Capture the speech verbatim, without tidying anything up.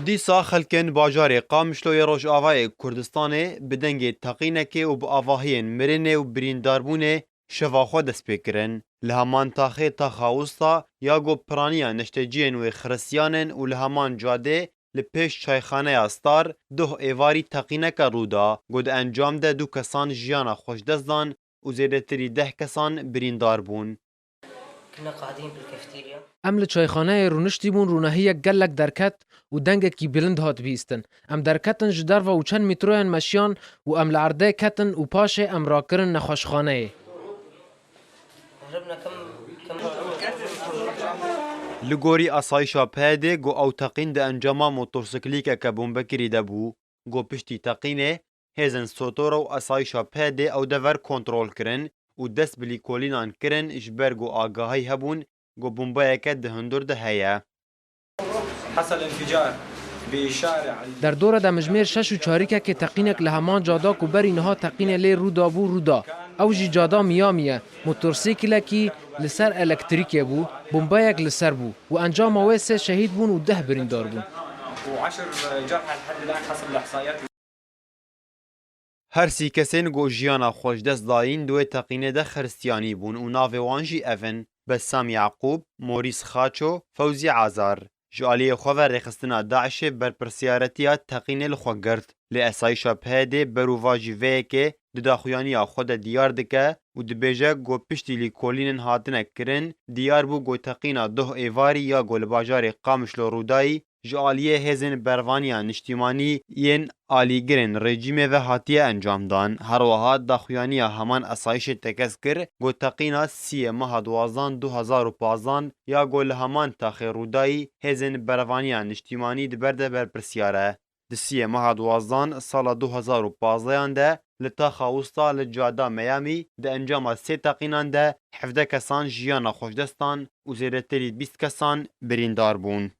Dîsa xelkên bajarê Qamişloyê Rojavayê Kurdistanê bi dengê teqînekê û bi avahiyên mirinê û birîndarbûnê şeva xwe dest pê kirin. Li heman taxê taxa wisa ya ku piraniya neşteciyên wê xiristiyan in û li heman cadê li pêş çayxaneya Star doh êvarî teqîneke rû da, ku di encam de du kesan jiyana xwe ji dest dan û zêdetirî deh kesan birîndar bûn. Em li çayxaneyê rûniştî bûn, rûnehiyek gelek derket û dengekî bilind hat bihîstin. Em derketin ji derve û çend mîtroyan meşiyan û em li erdê ketin û paşê em rakirin nexweşxaneyê. Li gorî asayîşa PYD'ê, ku ew teqîn di encama motorsiklîkeke bombekirî de bû, ku piştî teqînê hêzên SOTORA û asayîşa PYD'ê ew dever kontrol kirin û dest bi lîkolînan kirin, ji ber ku agahî hebûn ku bombayeke di hundir de heye. Derdora de mijmêr şeş û çarîkekê teqînek li heman cada ku berî niha teqînê lê rû dabû rû da. Ew jî cada Miamî ye. Motorsîkilekî li ser elektrîkê bû, bombeyek li ser bû û encama wê sê şehîd bûn û deh birîndar bûn. Her sî kesên ku jiyana xwe ji dest dayîn di wê teqînê de xiristiyanî bûn û navê wan jî ev in: Bessam Yaqûb, Morîs Xaço, Fewzî Azar. Ji aliyê xwe ve rêxistina DAIŞê berpirsiyaretiya teqînê li xwe girt. Lê esayîşa PYD'ê berûvajî vê yekê di daxuyaniya xwe de diyar dike û dibêje ku piştî lîkolînên hatine kirin, diyar bû ku teqîna doh êvarî ya ku li bajarê Qamişlo rûdayî, ji aliyê hêzên berevaniya niştîmanî yên alîgirên rejîmê ve hatiye encamdan. Her wiha daxuyaniya heman esayîşê tekez kir ku teqîna siyê meha duwazdan du hezar û pazdan ya ku li heman taxê rûdayî hêzên berevaniya niştîmanî di ber de berpirsiyar e. Di siyê meha duwazdan sala du hezar û pazdehan de li taxa wista li Cada Meyamî di encama sê teqînan de hevdeh kesan jiyana xwe ji dest dan û zêdetirî bîst kesan birîndar bûn.